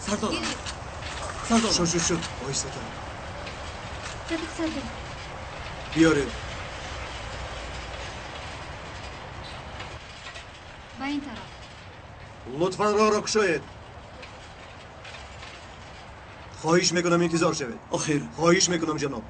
Сардор. Сардор. Шуд, шуд, шуд. Оҳистатар. Рафиқ сардор. Биёред. Ба ин тараф. Лутфан роҳро кушоед. Хоҳиш мекунам интизор шавед. Охир. Хоҳиш мекунам ҷаноб.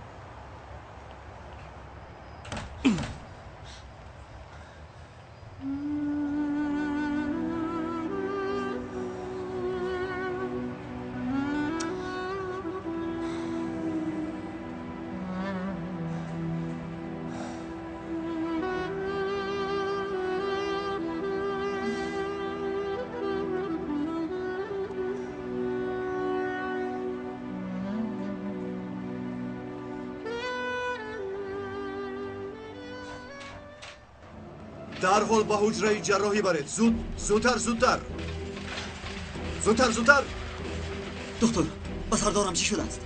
Дарҳол ба ҳуҷраи ҷарроҳӣ баред. Зуд, зудтар, зудтар. Зудтар, зудтар. Доктор, ба сардорам чӣ шудааст?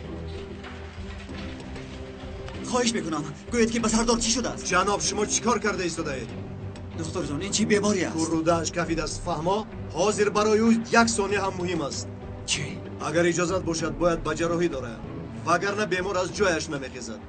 Хоҳиш мекунам, гӯед ки ба сардор чӣ шудааст? Ҷаноб, шумо чӣ кор карда истодаед? Духтурҷон, ин чӣ беморӣ аст? Рӯдааш кафидааст, фаҳмо? Ҳозир барои ӯ як сония ҳам муҳим аст. Чӣ? Агар иҷозат бошад, бояд ба ҷарроҳӣ дорад. Вагарна бемор аз ҷояш намехезад.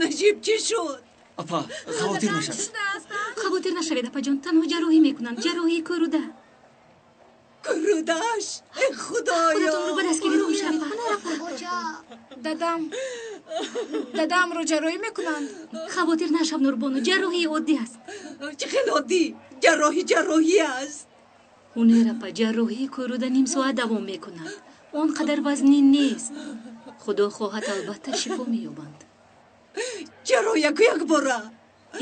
Наҷиб чӣ шуд? Апа, хавотир нашавед. Хавотир нашавед, апаҷон. Танҳо ҷарроҳӣ мекунанд. Ҷарроҳии кӯруда. Кӯрудааш? Э худоё! Худатонро ба дастгирӣ роҳ шавед. Дадам, дадамро ҷарроҳӣ мекунанд. Хавотир нашав, Нурбону. Ҷарроҳии оддӣ аст. Чӣ хел оддӣ? Ҷарроҳӣ ҷарроҳӣ аст. Ҳунер апа, ҷарроҳии кӯруда ним соат давом мекунад. Он қадар вазнин нест. Худо хоҳад, албатта шифо меёбанд. Чаро яку якбора?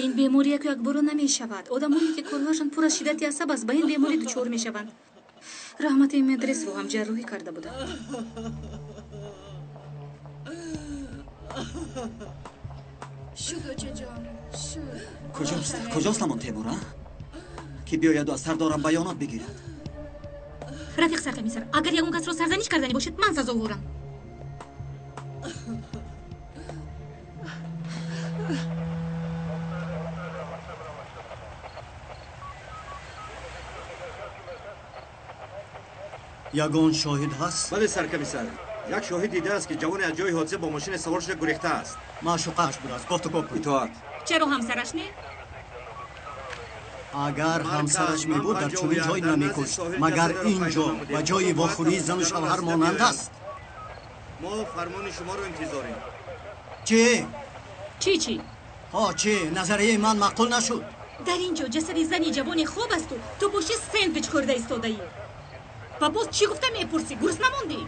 Ин беморӣ яку якбора намешавад. Одамоне ки корҳояшон пур аз шиддати асаб аст, ба ин беморӣ дучор мешаванд. Раҳмати Медресро ҳам ҷарроҳӣ карда буданд. Шуд, очаҷон, шуд. Куҷост? Куҷост ҳамон Темур, а? Ки биёяду аз сардорам баёнот бигирад. Рафиқ саркомиссар, агар ягон касро сарзаниш карданӣ бошед, ман сазоворам. Ягон шоҳид ҳаст? Бале, саркомиссар. Як шоҳид дидааст, ки ҷавоне аз ҷои ҳодиса бо мошине савор шуда гурехтааст. Маъшуқааш будааст. Гуфтугӯ кунед. Итоат. Чаро ҳамсараш не? Агар ҳамсараш мебуд, дар чунин ҷой намекушт. Магар ин ҷо ба ҷои вохӯрии зану шавҳар монанд аст? Мо фармони шуморо интизорем. Чӣ? Чӣ чӣ? Ҳо, чӣ? Назарияи ман маъқул нашуд. Дар ин ҷо ҷасади зани ҷавоне хоб асту ту боши сендвич хӯрда истодаӣ. Ва боз чӣ гуфта мепурсӣ? Гурусна мондӣ?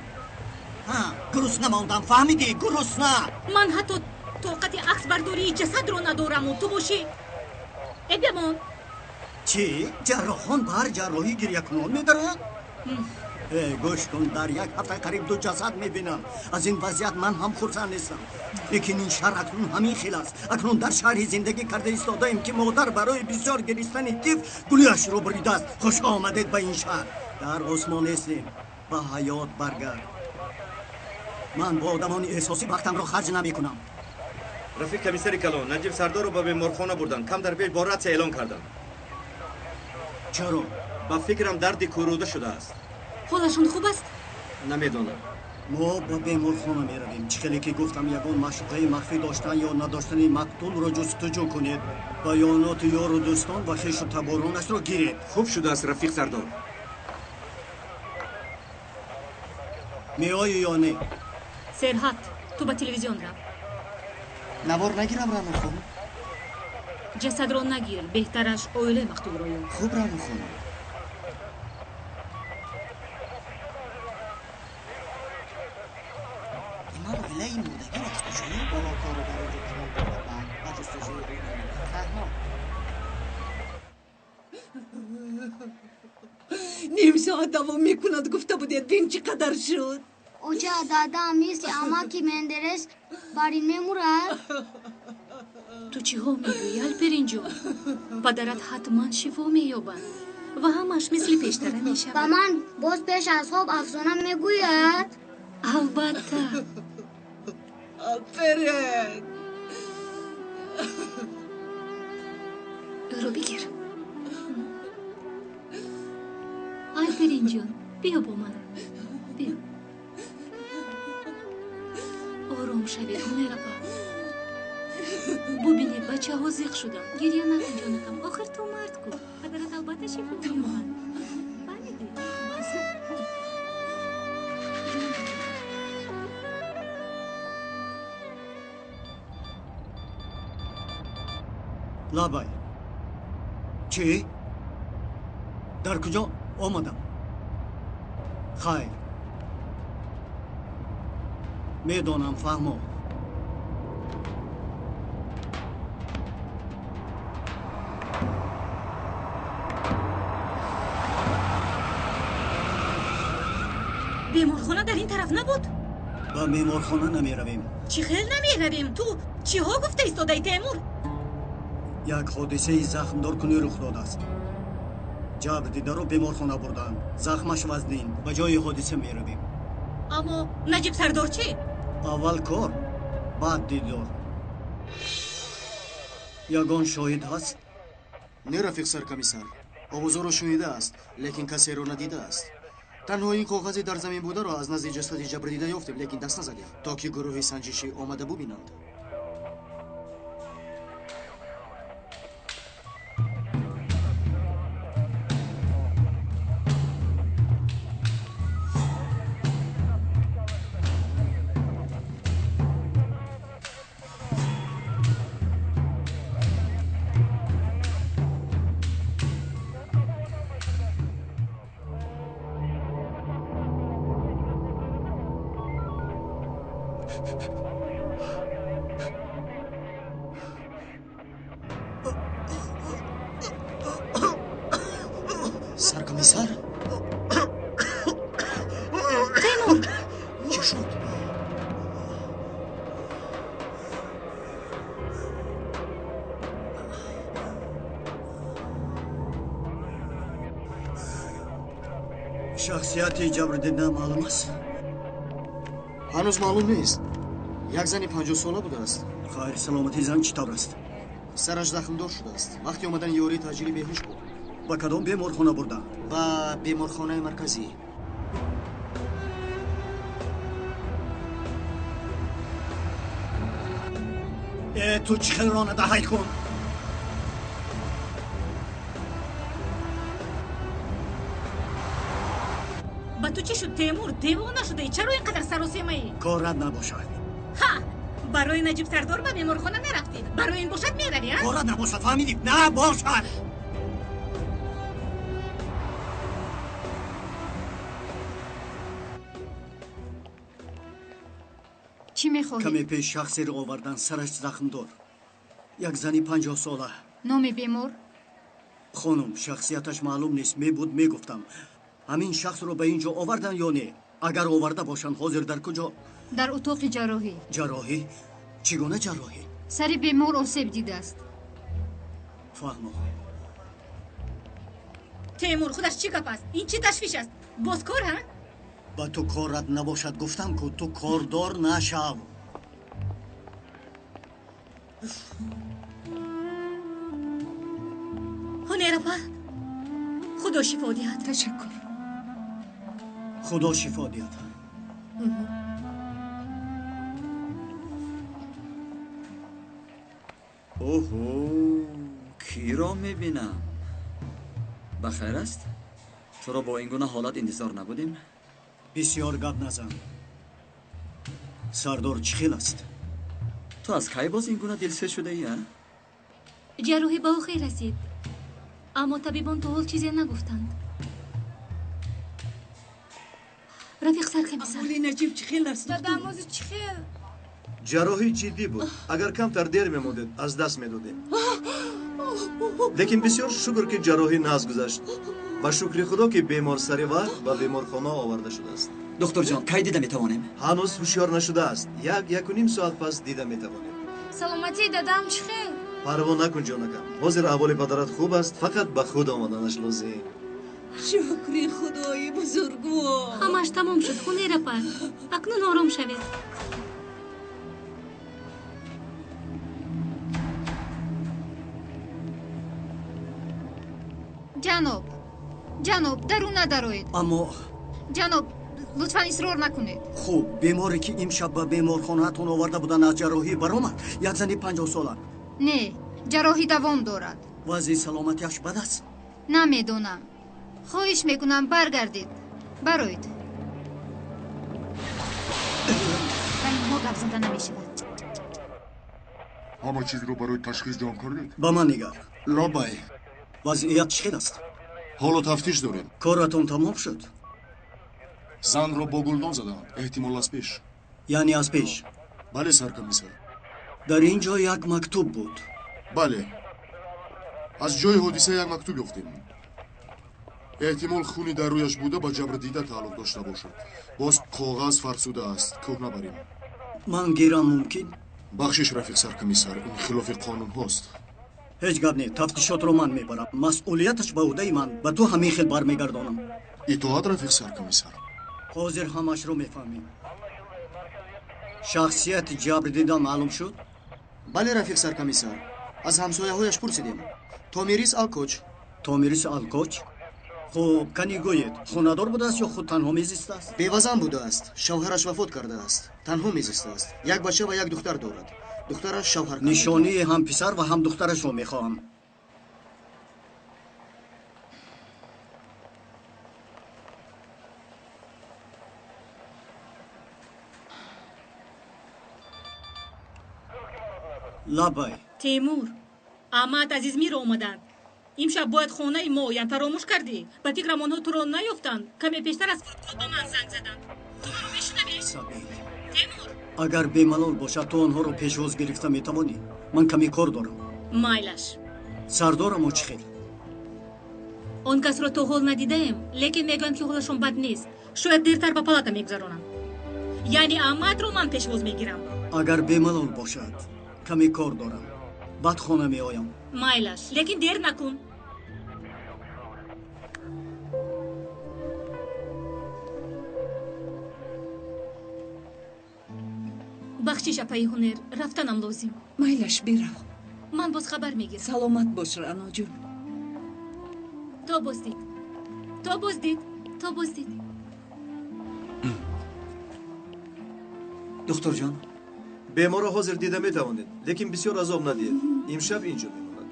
Гурусна мондам, фаҳмидӣ? Гурусна. Ман ҳатто тоқати аксбардории ҷасадро надораму ту бошӣ. Э, бемон. Чӣ? Ҷарроҳон ба ҳар ҷарроҳӣ гирякунон медароянд? Э, гӯш кун, дар як ҳафта қариб ду ҷасад мебинам. Аз ин вазъият ман ҳам хурсанд нестам. Лекин ин шаҳр акнун ҳамин хел аст. Акнун дар шаҳри зиндагӣ карда истодаем, ки модар барои бисёр гиристани тифл гулӯяшро буридааст. Хуш омадед ба ин шаҳр. Дар осмон нестем. Ба ҳаёт баргард. Ман бо одамони эҳсосӣ вақтамро харҷ намекунам. Рафиқ комиссари калон, Наҷиб Сардорро ба беморхона бурданд. Кам дар пеш бо ратсия эълон карданд. Чаро? Ба фикрам дарди кӯруда шудааст. Ҳолашон хуб аст? Намедонам. Мо ба беморхона меравем. Чӣ хеле ки гуфтам, ягон маъшуқаи махфӣ доштан ё надоштани мақтулро ҷустуҷӯ кунед. Баёноти ёру дӯстон ва хешу таборонашро гиред. Хуб шудааст, рафиқ Сардор. Меоӣ ё не? Серҳат, ту ба телевизион рав. Навор нагирам, Раънохон? Ҷасадро нагир, беҳтараш оилаи мақтулро ёб. Хуб, Раънохон. Ман оилаи мурдагиро аз куҷо ёбам? Ҳоло корро дар он ҷо тамом карда, баъд ба ҷустуҷӯи ӯ меравем. Фаҳмо? Ним соат давом мекунад, гуфта будед, бин чӣ қадар шуд. Оча, дадам мисли амаки Мендерес бар ин мемурад? Ту чиҳо мегӯӣ, Алперинҷон? Падарат ҳатман шифо меёбад ва ҳамаш мисли пештара мешавад. Ба ман боз пеш аз хоб афсона мегӯяд? Албатта. Алперин! Ӯро бигир. Алперинҷон, биё бо ман. Биё. Ором шавед, Ҳунайрапа. Бубинед, бачаҳо зиқ шуданд. Гиря накун, ҷонакам. Охир ту мард ку. Падарат албатта шифо меёбад. Фаҳмидӣ? Бас. Лабай. Чӣ? Дар куҷо омадам? Хайр. Медонам, фаҳмо. Беморхона дар ин тараф набуд? Ба меморхона намеравем. Чӣ хел намеравем? Ту чиҳо гуфта истодаи, Темур? Як ҳодисаи захмдоркунӣ рух додааст. Ҷабр дидаро беморхона бурдаанд. Захмаш вазнин. Ба ҷои ҳодиса меравем. Аммо Наҷиб Сардор чӣ? Аввал кор, баъд дидор. Ягон шоҳид ҳаст? Не, рафиқ саркомиссар. Овозоро шунидааст, лекин касеро надидааст. Танҳо ин коғазе дар замин бударо аз назди ҷасади ҷабрдида ёфтем, лекин даст назадем, то ки гурӯҳи санҷишӣ омада бубинанд. Саркомиссар? Темур! Чӣ шуд? Шахсияти ҷабрдида маълум аст? Ҳанӯз маълум нест. Як зани 50-сола будааст. Хайр, саломатии зан чӣ тавр аст? Сараш захмдор шудааст. Вақти омадани ёрии таъҷилӣ беҳуш буд. Ба кадом беморхона бурданд? Ба беморхонаи марказӣ. Э, ту чӣ хел ронада ҳай кун? Ба ту чӣ шуд, Темур? Девона шудаӣ? Чаро ин қадар саросемаӣ? Корат набошад. Ҳа, барои Наҷиб Сардор ба беморхона нарафтӣ. Барои ин бошад меравӣ, а? Корат набошад, фаҳмидӣ? Набошад! Чӣ мехоҳед? Каме пеш шахсеро овардан, сараш захмдор. Як зани 50 сола. Номи бемор? Хонум, шахсияташ маълум нест. Мебуд мегуфтам. Ҳамин шахсро ба ин ҷо овардан ё не? Агар оварда бошанд, ҳозир дар куҷо? Дар утоқи ҷарроҳӣ. Ҷарроҳӣ? Чӣ гуна ҷарроҳӣ? Сари бемор осеб дидааст. Фаҳмо. Темур, худаш чӣ гап аст? Ин чӣ ташвиш аст? Боз кор, ҳа? Ба ту корат набошад, гуфтам ку ту кордор нашав. Ҳунер апа, Худо шифо диҳад. Ташаккур. Худо шифо диҳад. Оҳо, киро мебинам? Ба хайр аст? Туро бо ин гуна ҳолат интизор набудем? Бисёр гап назан. Сардор чӣ хел аст? Ту аз кай боз ин гуна дилсӯз шудаӣ, а? Ҷарроҳӣ ба охир расид, аммо табибон то ҳол чизе нагуфтанд. Рафиқ саркомиссар. Аҳволи Наҷиб чӣ хел аст? Дадам ози чӣ хел? Ҷарроҳӣ ҷиддӣ буд. Агар камтар дер мемондед, аз даст медодем. Лекин бисёр шукр, ки ҷарроҳӣ нағз гузашт ва шукри Худо, ки бемор сари вақт ба беморхона оварда шудааст. Духтурҷон, кай дида метавонем? Ҳанӯз ҳушёр нашудааст. 1-1.5 соат пас дида метавонем. Саломатии дадам чӣ хел? Парво накун, ҷонакам. Ҳозир аҳволи падарат хуб аст, фақат ба худ омаданаш лозим. Шукри Худои бузургвор. Ҳамааш тамом шуд, Ҳунер апа. Акнун ором шавед. Ҷаноб, ҷаноб, дарун надароед. Аммо ҷаноб, лутфан исрор накунед. Хуб, беморе ки имшаб ба беморхонаатон оварда буданд, аз ҷарроҳӣ баромад? Як зани 50 сола. Не, ҷарроҳӣ давом дорад. Вазъи саломатиаш бад аст? Намедонам. Хоҳиш мекунам, баргардед. Бароед. Ба инҳо гап зада намешавад. Ҳама чизро барои ташхис ҷамъ кардед? Ба ман нигар. Лабай. Вазъият чӣ хел аст? Ҳоло тафтиш дорем. Коратон тамом шуд? Занро бо гулдон заданд, эҳтимол аз пеш. Яъне аз пеш? Бале, саркомиссар. Дар ин ҷо як мактуб буд. Бале, аз ҷои ҳодиса як мактуб ёфтем. Эҳтимол хуни дар рӯяш буда ба ҷабрдида тааллуқ дошта бошад. Боз коғаз фарсуда аст, кӯҳ набарем. Ман гирам мумкин? Бахшиш, рафиқ саркомиссар, ин хилофи қонунҳост. Ҳеҷ гап не, тафтишотро ман мебарам. Масъулияташ ба ӯҳдаи ман. Ба ту ҳамин хел бармегардонам. Итоат, рафиқ саркомиссар. Ҳозир ҳамашро мефаҳмем. Шахсияти ҷабрдида маълум шуд? Бале, рафиқ саркомиссар. Аз ҳамсояҳояш пурсидем. Томирис Алкоч. Томирис Алкоч? Хуб, кани гӯед, хонадор будааст ё худ танҳо мезистааст? Бевазан будааст. Шавҳараш вафот кардааст. Танҳо мезистааст. Як бача ва як духтар дорад. Духтараш шавҳар карда. Нишонии ҳам писар ва ҳам духтарашро мехоҳам. Лабай. Темур, Аҳмад аз Измир омаданд. Имшаб бояд хонаи мо оянд. Фаромӯш кардӣ? Ба фикрам онҳо туро наёфтанд. Каме пештар аз фурудгоҳ ба ман занг заданд. Ту маро мешунавӣ? Сабил. Темур. Агар бемалол бошад, ту онҳоро пешвоз гирифта метавонӣ. Ман каме кор дорам. Майлаш. Сардорамо чӣ хел? Он касро то ҳол надидаем, лекин мегӯянд, ки ҳолашон бад нест. Шояд дертар ба палата мегузаронанд. Яъне Аҳмадро ман пешвоз мегирам. Агар бемалол бошад, каме кор дорам. Баъд хона меоям. Майлаш, лекин дер накун. Бахшиш, апаи Ҳунер, рафтанам лозим. Майлаш, бирав. Ман боз хабар мегирам. Саломат бош, Раъноҷон. То боздид. То боздид. То боздид. Духтурҷон, беморро ҳозир дида метавонед, лекин бисёр азоб надиҳед. Имшаб инҷо мемонад.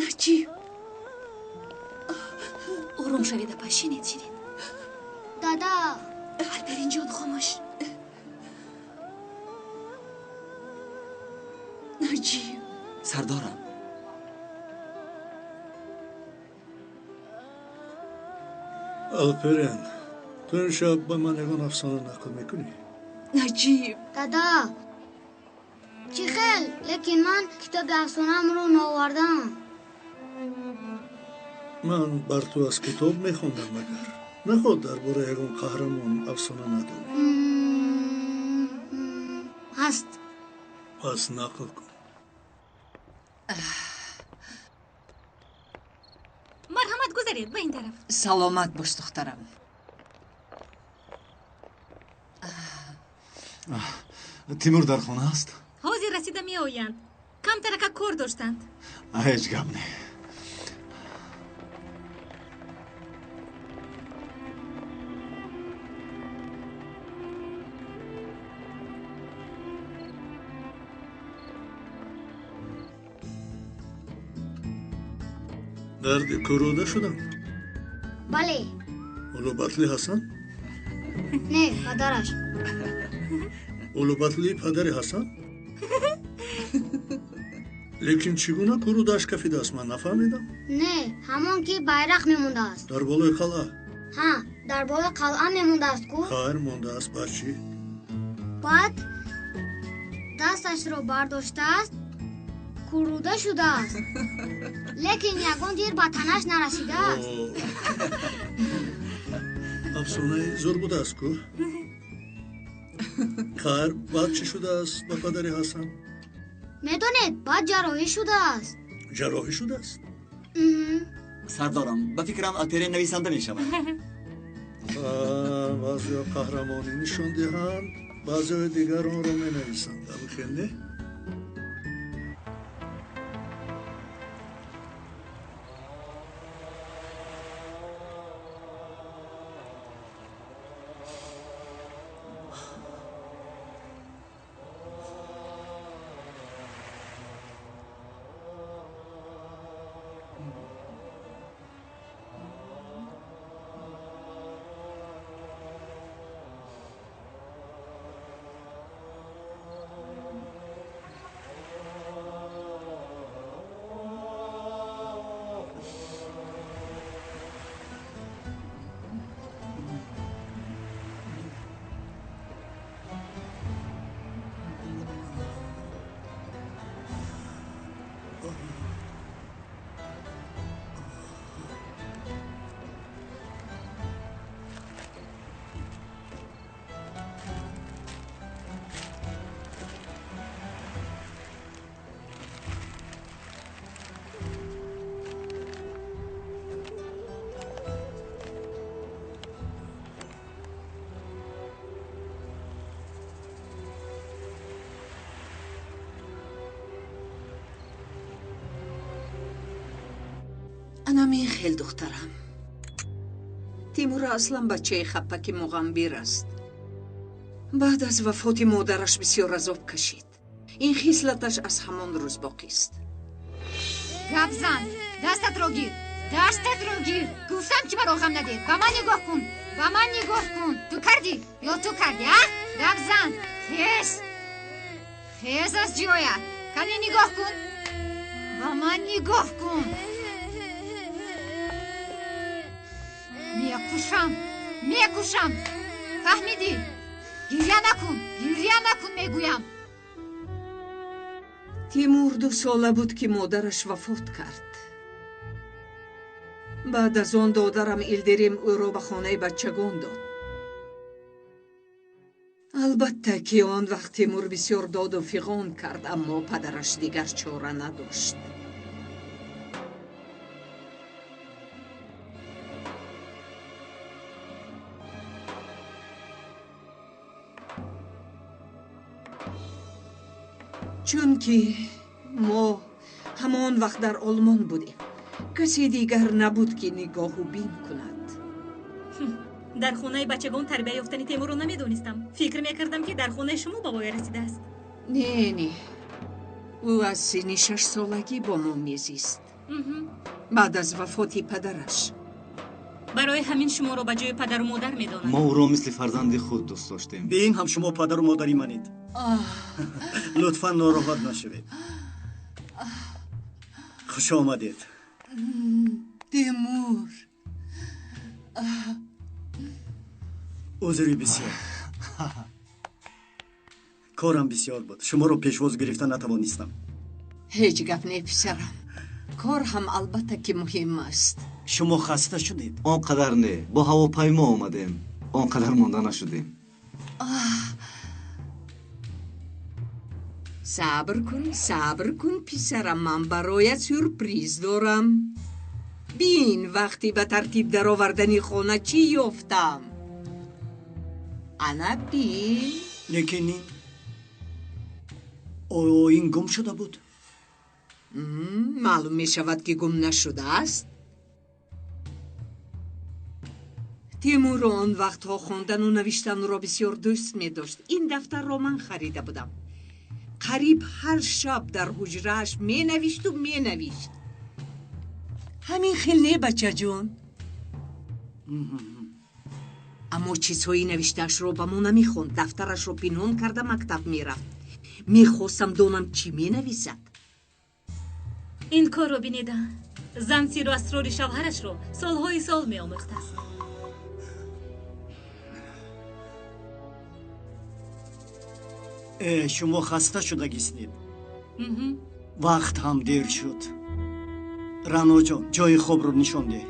Наҷиб. Ором шавед, апа, шинед, шинед. Дада. Алперинҷон, хомӯш. Наҷиб. Сардорам. Алперен, ту имшаб ба ман ягон афсона нақл мекунӣ? Наҷиб. Дада, чӣ хел, лекин ман китоби афсонаамро наовардам. Ман бар ту аз китоб мехондам, магар наход дар бораи ягон қаҳрамон афсона надонӣ? Ҳаст. Пас нақл кун. Марҳамат, гузаред ба ин тараф. Саломат бош, духтарам. Тимур дар хона аст? Ҳозир расида меоянд. Камтарака кор доштанд. Ҳеҷ гап не. Дарди кӯруда шудам? Бале. Улубатли Ҳасан? Не, падараш. Улубатли падари Ҳасан? Лекин чӣ гуна кӯрудааш кафидааст, ман нафаҳмидам. Не, ҳамон ки байрақ мемондааст. Дар болои қалъа? Ҳа, дар болои қалъа мемондааст ку. Хайр, мондааст, баъд чӣ? Баъд дасташро бардоштааст, кӯруда шудааст. Лекин ягон дир ба танаш нарасидааст. Афсонаи зур будааст ку. Хайр, баъд чӣ шудааст ба падари Ҳасан? Медонед, баъд ҷарроҳӣ шудааст. Ҷарроҳӣ шудааст? Сардорам, ба фикрам Алперен нависанда мешавад. Баъзеҳо қаҳрамонӣ нишон диҳанд, баъзеҳои дигар онро менависанд. Абухел не? Анамин хел, духтарам. Тимур аслан бачаи хапаки муғамбир аст. Баъд аз вафоти модараш бисёр азоб кашид. Ин хислаташ аз ҳамон рӯз боқист. Гап зан, дастатро гир, дастатро гир. Гуфтам ки маро ғам надеҳ. Ба ман нигоҳ кун, ба ман нигоҳ кун. Ту кардӣ ё ту кардӣ, а? Гап зан. Хез, хез аз ҷоят. Кане нигоҳ кун, ба ман нигоҳ кун. Мекушам, мекушам. Фаҳмидӣ? Гиря накун, гиря накун мегӯям. Тимур 2 сола буд ки модараш вафот кард. Баъд аз он додарам Илдирим ӯро ба хонаи бачагон дод. Албатта ки он вақт Тимур бисёр доду фиғон кард, аммо падараш дигар чора надошт. Чунки мо ҳамон вақт дар Олмон будем, касе дигар набуд ки нигоҳу бин кунад. Дар хонаи бачагон тарбия ёфтани Темурро намедонистам. Фикр мекардам, ки дар хонаи шумо ба воя расидааст. Не, не, ӯ аз синни 6 солагӣ бо мо мезист. Баъд аз вафоти падараш. Барои ҳамин шуморо ба ҷои падару модар медонам. Мо ӯро мисли фарзанди худ дӯст доштем. Бе ин ҳам шумо падару модари манед. Лутфан нороҳат нашавед. Хуш омадед. Тимур. Узри бисёр. Корам бисёр буд. Шуморо пешвоз гирифта натавонистам. Ҳеҷ гап не, писарам. Кор ҳам албатта ки муҳим аст. Шумо хаста шудед? Он қадар не. Бо ҳавопаймо омадем. Он қадар монда нашудем. Сабр кун, сабр кун, писарам, ман бароят сюрприз дорам. Бин, вақти ба тартиб даровардани хона чӣ ёфтам. Ана бин. Лекин ин оё ин гум шуда буд? Маълум мешавад ки гум нашудааст. Тимур он вақтҳо хондану навиштанро бисёр дӯст медошт. Ин дафтарро ман харида будам. Қариб ҳар шаб дар ҳуҷрааш менавишту менавишт. Ҳамин хел не, бачаҷон? Аммо чизҳои навиштаашро ба мо намехонд. Дафтарашро пинҳон карда мактаб мерафт. Мехостам донам чӣ менависад. Ин корро бинеда. Зан сиру асрори шавҳарашро солҳои сол меомӯхтааст. Шумо хаста шудагистед. Вақт ҳам дер шуд. Раъноҷон, ҷои хобро нишон деҳ.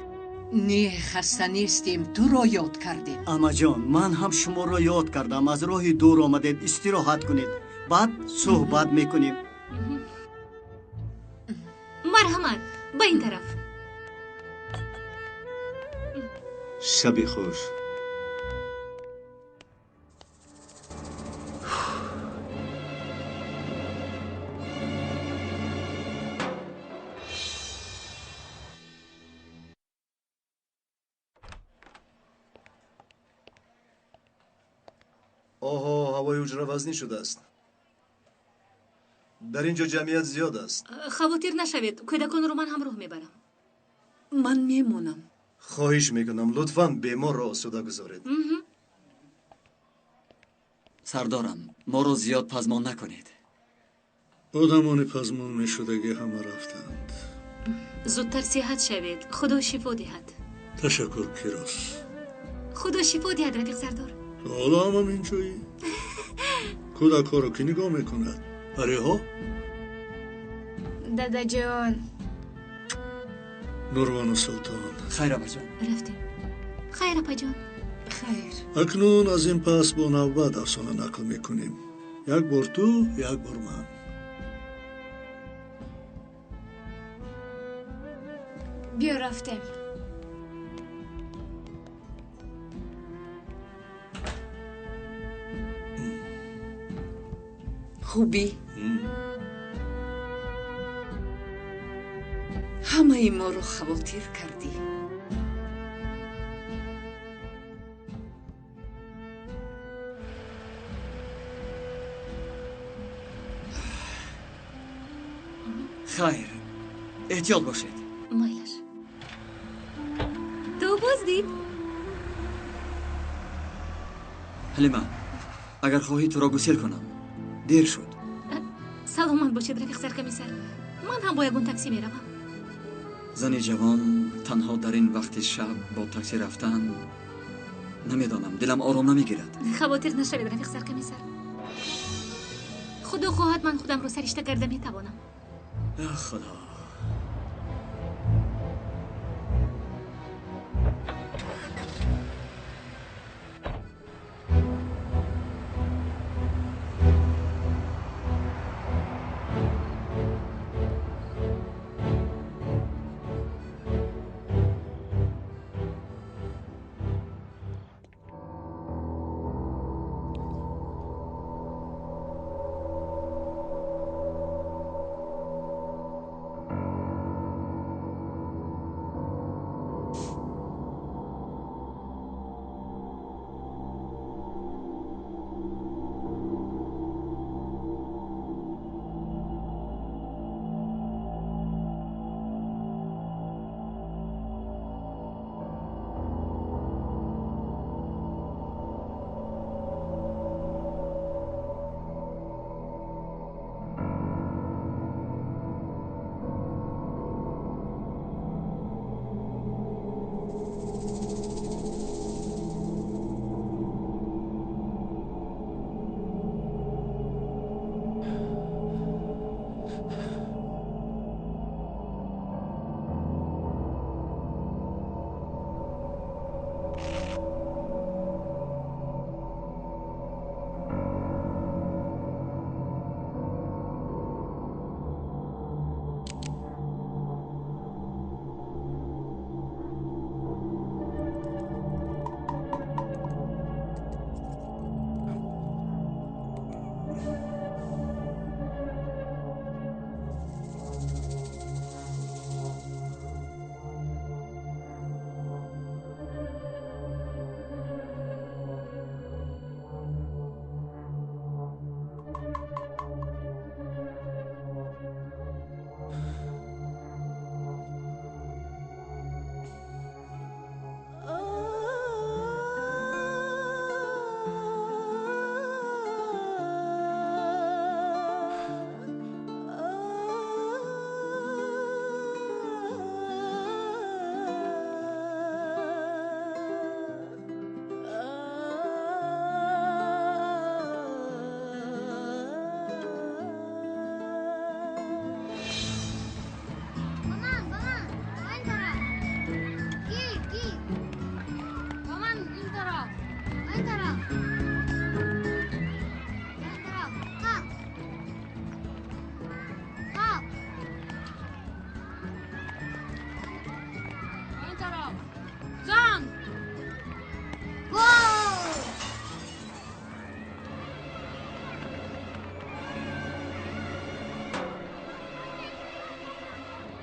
Не, хаста нестем, туро ёд кардем. Амаҷон, ман ҳам шуморо ёд кардам. Аз роҳи дур омадед, истироҳат кунед. Баъд суҳбат мекунем. Марҳамат, ба ин тараф. Шаби хуш. Оҳо, ҳавои ҳуҷра вазнин шудааст. Дар ин ҷо ҷамъият зиёд аст. Хавотир нашавед, кӯдаконро ман ҳамроҳ мебарам. Ман мемонам. Хоҳиш мекунам, лутфан беморро осуда гузоред. Сардорам, моро зиёд пазмон накунед. Одамони пазмон мешудагӣ ҳама рафтанд. Зудтар сиҳат шавед, Худо шифо диҳад. Ташаккур, Кирос. Худо шифо диҳад, рафиқ сардор. Ҳоло ҳамам инҷоӣ. Кӯдакҳоро кӣ нигоҳ мекунад? Париҳо? Дадаҷон. Нурвону Султон. Хайр, апаҷон. Рафтем. Хайр, апаҷон. Хайр. Акнун аз ин пас бо навбат афсона нақл мекунем. Як бор ту, як бор ман. Биё рафтем. Хубӣ? Ҳамаи моро хавотир кардӣ. Хайр, эҳтиёт бошед. Майлаш. Ту боз дид? Ҳалима, агар хоҳӣ туро гусел кунам. Дер шуд. Саломат бошед, рафиқ саркомиссар. Ман ҳам бо ягон такси меравам. Зани ҷавон танҳо дар ин вақти шаб бо такси рафтан, намедонам, дилам ором намегирад. Хавотир нашавед, рафиқ саркомиссар. Худо хоҳад ман худамро саришта карда метавонам. Худо. тараф. Зан! Гол!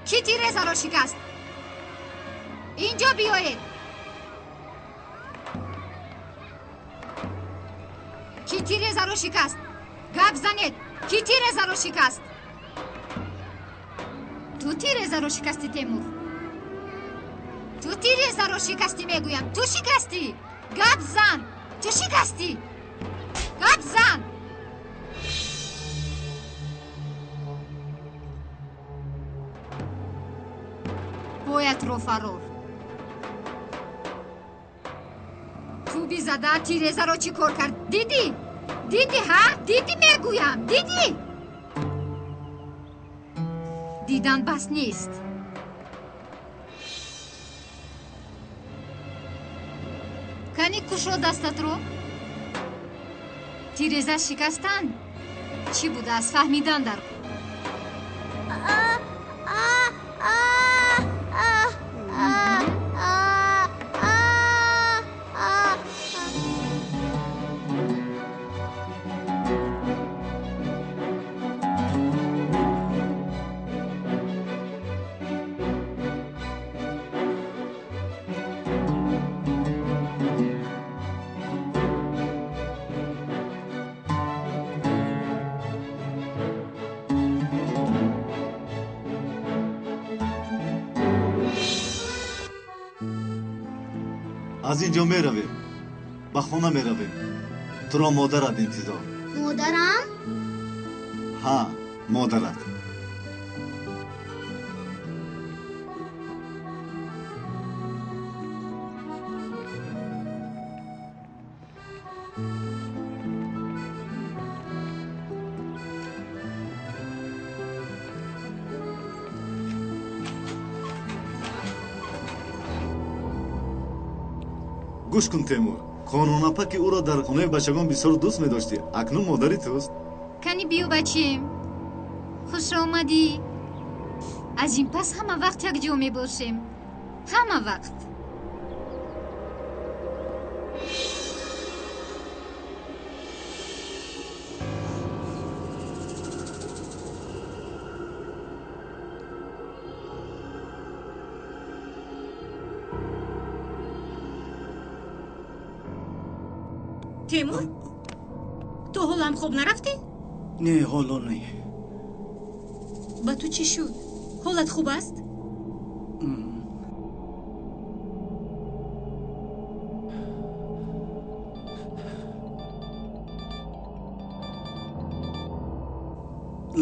Кӣ тирезаро шикаст? Инҷо биёед. Кӣ тирезаро шикаст? Гап занед. Кӣ тирезаро шикаст? Ту тирезаро шикастӣ, Темур. Ту тирезаро шикастӣ, мегӯям. Ту шикастӣ. Гап зан. Ту шикастӣ. Гап зан. Боятро фарор. Тӯби зада тирезаро чӣ кор кард? Дидӣ? Дидӣ, ҳа? Дидӣ, мегӯям. Дидӣ? Дидан бас нест. Кани кушо дастатро? Тиреза шикастан чӣ будааст, фаҳмидан дар кор. Аз ин ҷо меравем, ба хона меравем. Туро модарат интизор. Модарам? Ҳа, модарат. Гӯш кун, Темур, қонунапа ки ӯро дар хонаи бачагон бисёр дӯст медоштӣ, акнун модари туст. Кани биё, бачем, хуш омадӣ. Аз ин пас ҳама вақт якҷо мебошем, ҳама вақт. Темур, ту ҳолам хоб нарафтӣ? Не, ҳоло не. Ба ту чӣ шуд? Ҳолат хуб аст?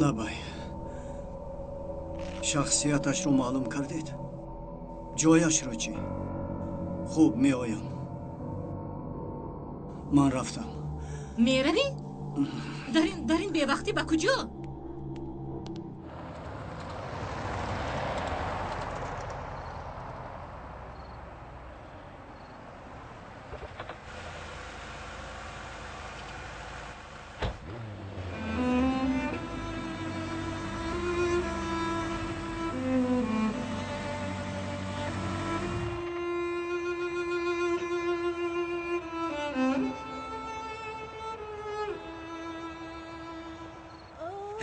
Лабай, шахсияташро маълум кардед? Ҷояшро чӣ? Хуб, меоям. Ман рафтам. Меравӣ? Дар ин бевақтӣ ба куҷо?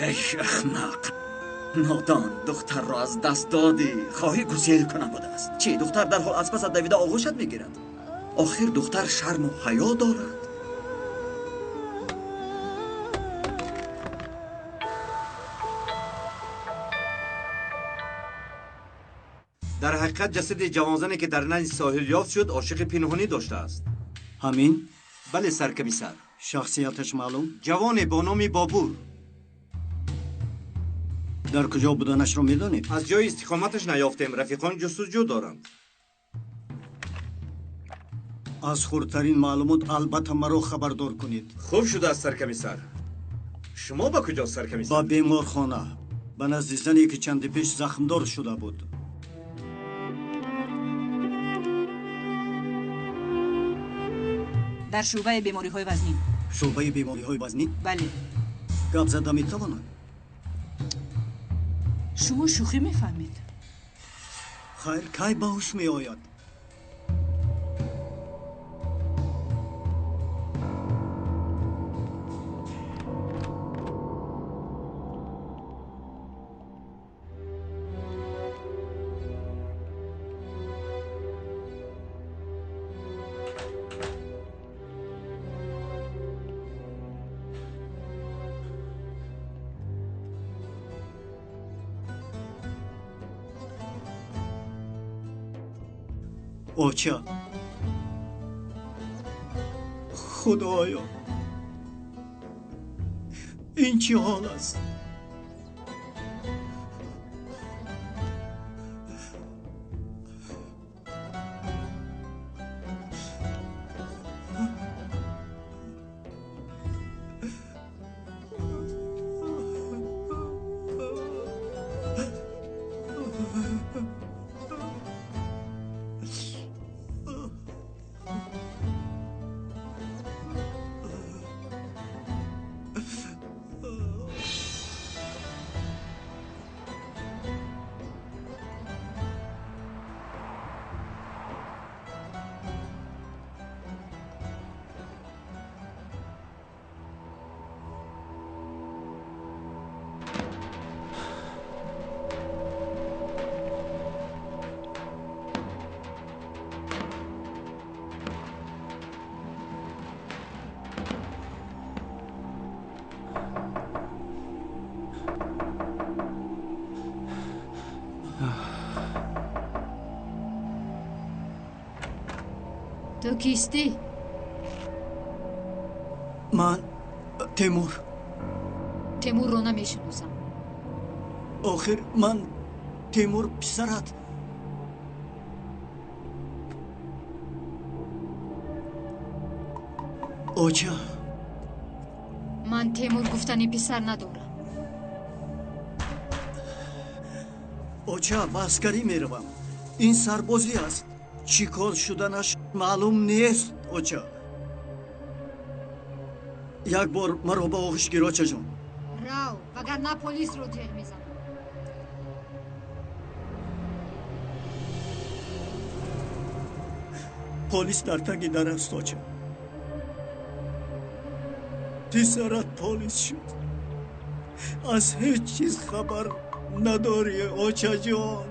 Эй ахмақ, нодон, духтарро аз даст додӣ. Хоҳӣ гусел кунам будааст. Чӣ, духтар дарҳол аз пасат давида оғӯшат мегирад? Охир духтар шарму ҳаё дорад. Дар ҳақиқат ҷасади ҷавонзане ки дар назди соҳил ёфт шуд, ошиқи пинҳонӣ доштааст. Ҳамин? Бале, саркамисар. Шахсияташ маълум? Ҷавоне бо номи Бобур. Дар куҷо буданашро медонед? Аз ҷои истиқоматаш наёфтем. Рафиқон ҷустуҷӯ доранд. Аз хурдтарин маълумот албатта маро хабардор кунед. Хуб шудааст, саркамисар. Шумо ба куҷо, саркамисар? Ба беморхона, ба назди зане ки чанде пеш захмдор шуда буд. Дар шӯъбаи бемориҳои вазнин. Шӯъбаи бемориҳои вазнин? Бале. Гап зада метавонад? Шумо шӯхӣ мефаҳмед? Хайр, кай ба ҳуш меояд? Оча, худоё, ин чӣ ҳол аст? Ту кистӣ? Ман Темур. Темурро намешиносам. Охир ман Темур писарат. Оча. Ман Темур гуфтани писар надорам. Оча, ба аскарӣ меравам. Ин сарбозӣ аст. Чӣ кор шуданаш маълум нест, оча. Як бор маро ба оғӯш гир, очаҷон. Рав, вагарна полисро ҷеғ мезанам. Полис дар таги дар аст, оча. Писарат полис шуд. Аз ҳеҷ чиз хабар надорӣ, очаҷон.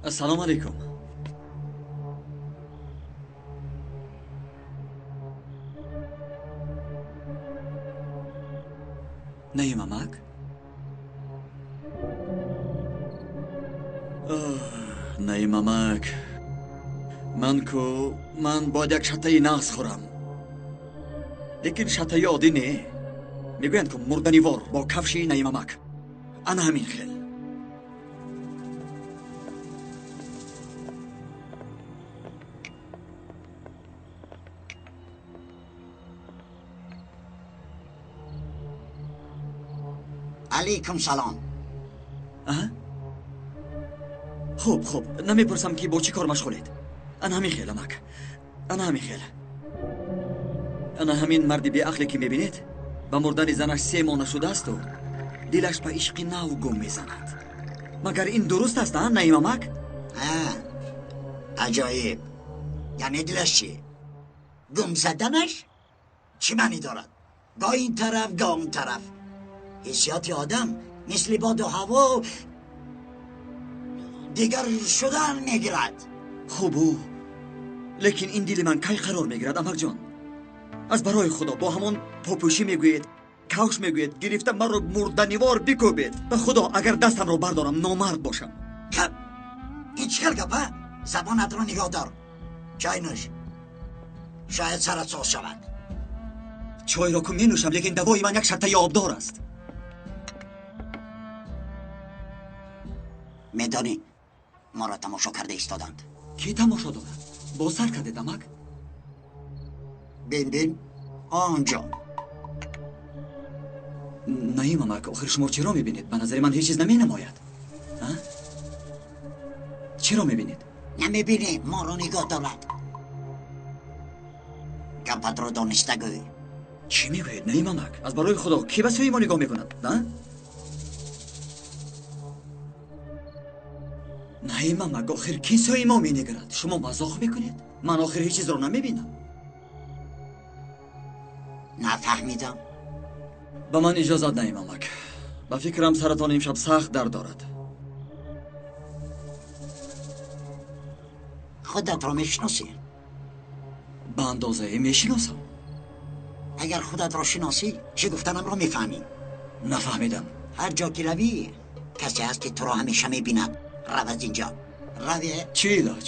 Ассалому алайкум. Наим амак? Наим амак. Ман ку ман бояд як шатаи нағз хӯрам. Лекин шатаи оддӣ не. Мегӯянд ку мурданивор бо кафши Наим амак. Ана ҳамин хел. Алейкум салом. Хуб, хуб, намепурсам ки бо чӣ кор машғулед. Ана ҳамин хел, амак. Ана ҳамин хел. Ана ҳамин марди беақле ки мебинед, ба мурдани занаш 3 моҳ нашудаасту дилаш ба ишқи нав гум мезанад. Магар ин дуруст аст, а, Наимамак? Аҷоиб. Яъне дилаш чӣ? Гум заданаш чӣ маънӣ дорад? Гоҳ ин тараф, гоҳ он тараф. Ҳиссиёти одам мисли боду ҳаво дигар шудан мегирад. Хубу, лекин ин дили ман кай қарор мегирад, амакҷон? Аз барои Худо бо ҳамон попӯшӣ мегӯед, кавш мегӯед, гирифта маро мурданивор бикӯбед. Ба Худо агар дастамро бардорам, номард бошам. Гап! Ин чӣ хел гап, а? Забонатро нигоҳ дор. Чой нӯш, шояд сарат соз шавад. Чойро ку менӯшам, лекин давои ман як шартаи обдор аст. Медонӣ, моро тамошо карда истоданд. Кӣ тамошо дорад? Боз сар кардед, амак? Бин, бин, онҷо. Наим амак, охир шумо чиро мебинед? Ба назари ман ҳеҷ чиз наменамояд. Чиро мебинед? Намебинем, моро нигоҳ дорад. Гапатро дониста гӯй. Чӣ мегӯед, Наим амак? Аз барои Худо кӣ ба сӯи мо нигоҳ мекунад? Наим амак, охир кӣ сӯи мо менигарад? Шумо мазоқ мекунед? Ман охир ҳеҷ чизро намебинам. Нафаҳмидам. Ба ман иҷозат, Наим амак. Ба фикрам саратон имшаб сахт дард дорад. Худатро мешиносӣ? Ба андозае мешиносам. Агар худатро шиносӣ, чӣ гуфтанамро мефаҳмӣ. Нафаҳмидам. Ҳар ҷо ки равӣ, касе ҳаст ки туро ҳамеша мебинад. Рав аз инҷо. Раве. Чӣ илоҷ?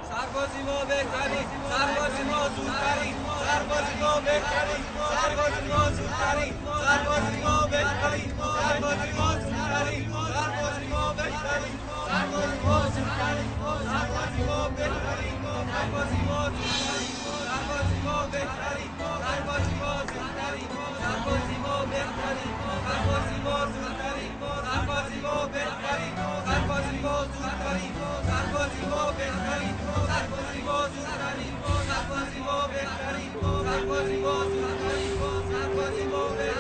سربازی ما بهترین، سربازی ما زودترین، سربازی ما بهترین، سربازی ما زودترین، سربازی ما بهترین، سربازی ما زودترین، سربازی ما بهترین، سربازی ما زودترین، سربازی ما بهترین، سربازی ما زودترین، سربازی ما بهترین، سربازی ما زودترین، سربازی ما بهترین، سربازی ما زودترین، سربازی ما بهترین، سربازی ما زودترین، سربازی ما بهترین، سربازی ما زودترین، سربازی ما بهترین، سربازی ما زودترین، سربازی ما بهترین.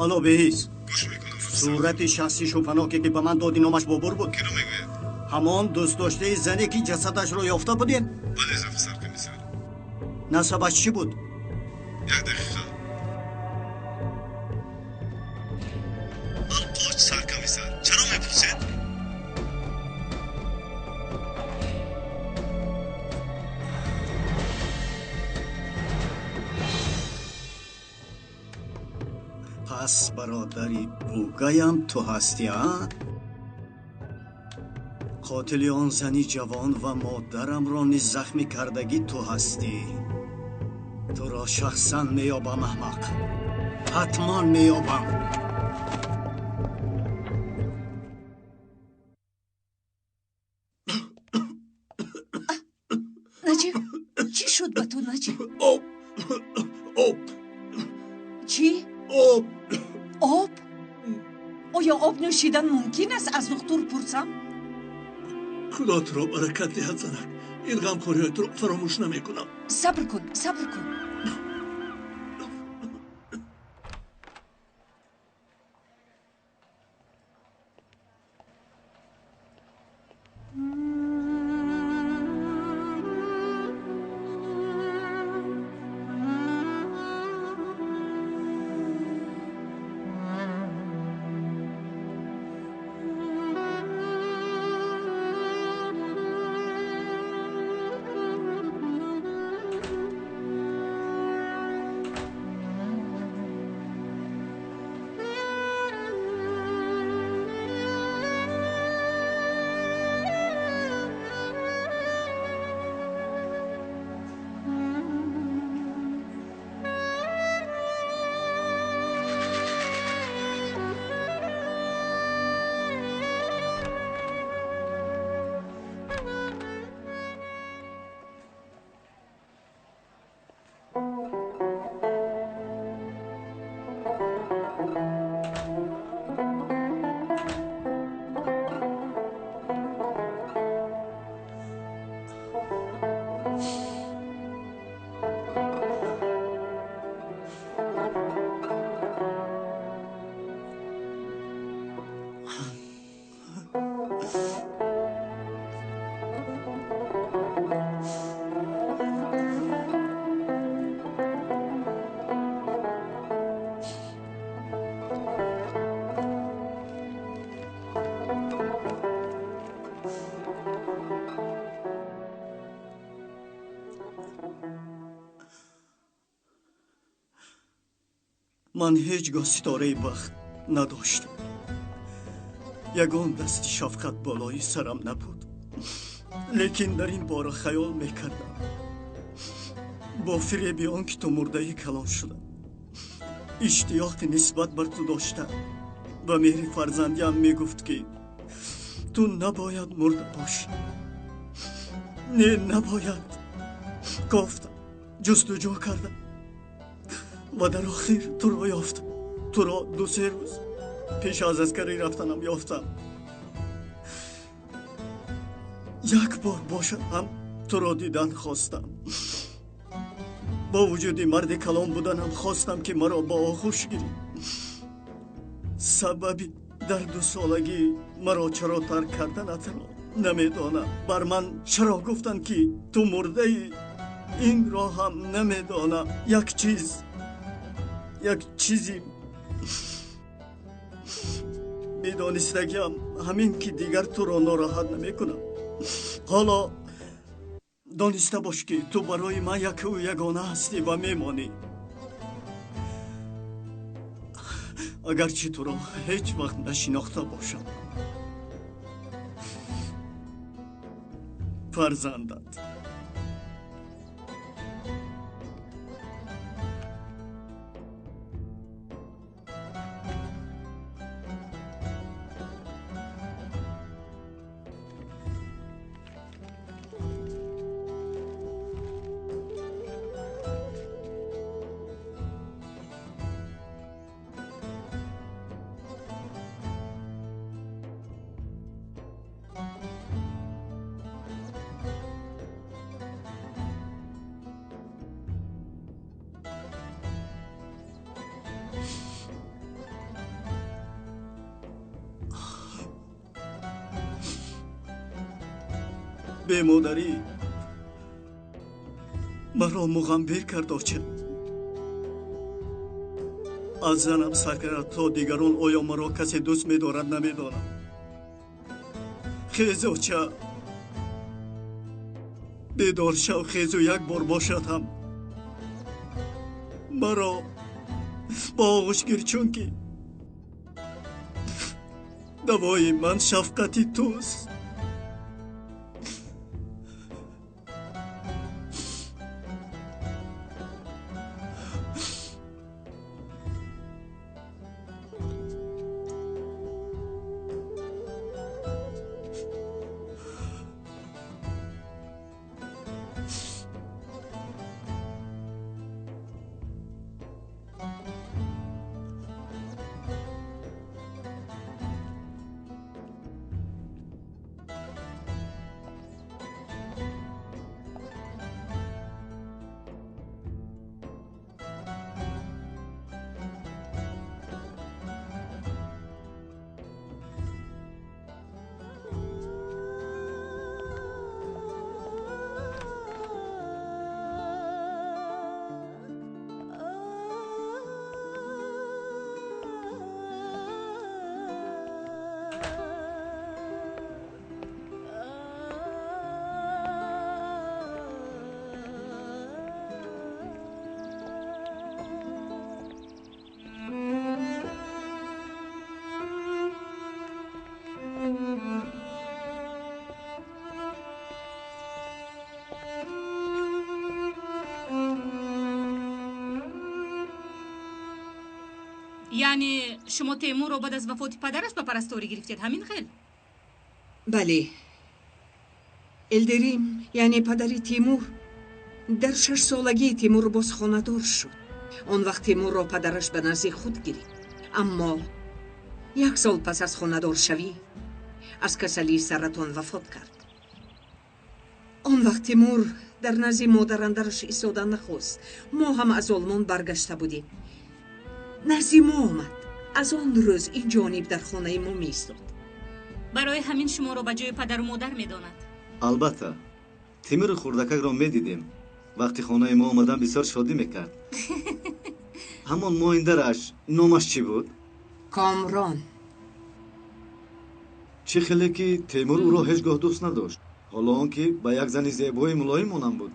Алло, беҳис. Сурати шахси шубҳаноке ки ба ман доди, номаш Бобур буд. Киро мегӯяд? Ҳамон дӯстдоштаи зане ки ҷасадашро ёфта будем. Бале, рафиқ саркомиссар. Насабаш чӣ буд? Як дақиқа. Алқоч, саркомиссар. Чаро мепурсед? Пас бародари бугаям ту ҳастӣ, а? Қотили он зани ҷавон ва модарамро низ захмӣ кардагӣ ту ҳастӣ. Туро шахсан меёбам, аҳмақ. Ҳатман меёбам. Наҷиб, чӣ шуд ба ту, Наҷиб? Об, об. Чӣ? Об. Об? Оё об нӯшидан мумкин аст? Аз духтур пурсам? Худо туро баракат диҳад, занак. Ин ғамхориҳои туро фаромӯш намекунам. Сабр кун, сабр кун. Ман ҳеҷ гоҳ ситораи бахт надоштам. Ягон дасти шафқат болои сарам набуд. Лекин дар ин бора хаёл мекардам. Бо фиреби он ки ту мурдаи калон шудам, иштиёқи нисбат бар ту доштам ва меҳри фарзандиам мегуфт ки ту набояд мурда бошӣ. Не, набояд. Кофтам, ҷустуҷӯ кардам ва дар охир туро ёфтам. Туро 2-3 рӯз пеш аз аскарӣ рафтанам ёфтам. Як бор бошад ҳам туро дидан хостам. Бо вуҷуди марди калон буданам хостам ки маро ба оғӯш гирӣ. Сабаби дар 2 солагӣ маро чаро тарк карданатро намедонам. Бар ман чаро гуфтанд ки ту мурдаӣ, инро ҳам намедонам. Як чиз, як чизи медонистагиам ҳамин ки дигар туро нороҳат намекунам. Ҳоло дониста бош ки ту барои ман якву ягона ҳастӣ ва мемонӣ. Агарчи туро ҳеҷ вақт нашинохта бошам. Фарзандат. Бемодарӣ маро муғамбир кард, оча. Аз занам сар кард то дигарон оё маро касе дӯст медорад намедонам. Хез, оча, бедор шав, хезу як бор бошад ҳам маро ба оғӯш гир, чунки давои ман шафқати туст. Яъне шумо Темурро баъд аз вафоти падараш ба парасторӣ гирифтед, ҳамин хел? Бале. Элдерим, яъне падари Тимур, дар 6 солагии Тимур боз хонадор шуд. Он вақт Тимурро падараш ба назди худ гирифт. Аммо як сол пас аз хонадоршавӣ аз касалии саратон вафот кард. Он вақт Тимур дар назди модарандараш истода нахост. Мо ҳам аз Олмон баргашта будем. Назди мо омад. Аз он рӯз ин ҷониб дар хонаи мо меистод. Барои ҳамин шуморо ба ҷои падару модар медонад. Албатта, Тимури хурдакакро медидем. Вақти хонаи мо омадан бисёр шодӣ мекард. Ҳамон моиндараш номаш чӣ буд? Комрон. Чӣ хеле ки Темур ӯро ҳеҷ гоҳ дӯст надошт, ҳоло он ки ба як зани зебои мулоим монанд буд,